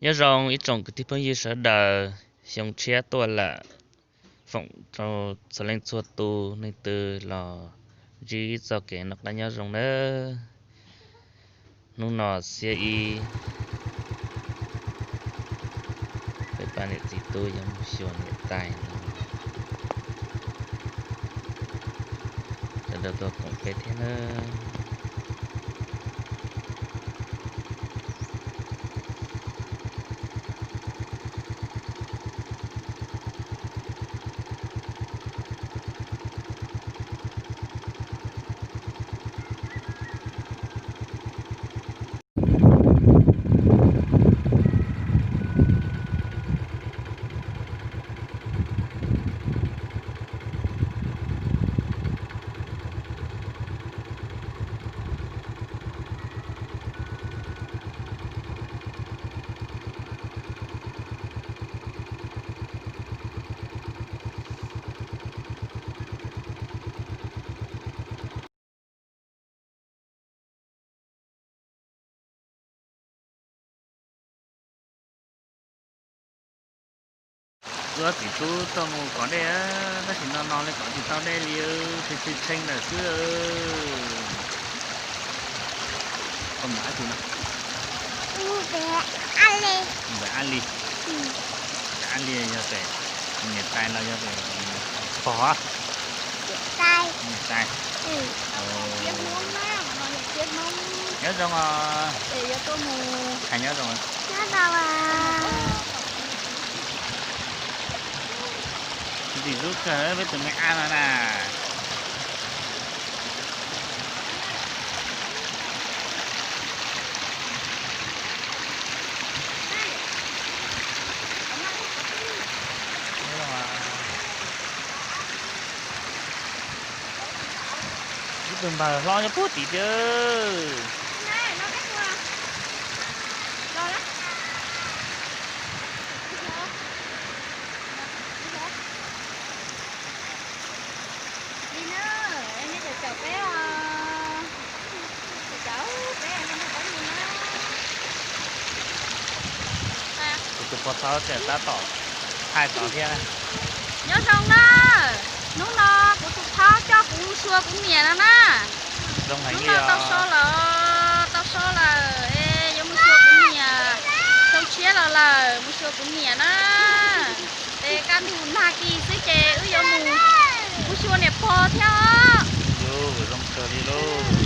Nyob zoo ib tsoom kwv tij phooj ywg sawv daws, xyoo tshiab tuaj lawm, foom rau txhua leej txhua tus neeg twg los ntsib txoj kev noj qab nyob zoo nawb. Hnub no xiab ib, peb pab niam txiv tub yuav mus xyuas niam tais no, sawv daws tuaj koom peb thiab nawb. Wb ob txiv tub tuaj mus kov dej, tab sis no no li kov tsis tau dej li, tshee tshee tshee lawm xwb. Koj mus dab tsi no? Mus dab li? Dab li yog pem niam tais los yog pem pog? Niam tais. Nyob zoo os. Hais nyob zoo. Ntxim hlub kawg peb tus me ab no na. Ib tug npawg hlob nyob puag tim tiag. Kuv tus pog thaub tseem tab tom thaij tod thiab. Nyob zoo na, hnub no kuv tus phaub coj kuv mus xyuas kuv niam no na. Hnub no tau so lawm, tau so lawm es yuav mus xyuas kuv niam. Xyoo tshiab los lawm, mus xyuas kuv niam na. Ces kaj ntug nag kis xwb ces wb yuav mus, mus xyuas niam pog thiab os. Zoo kawg li lauj.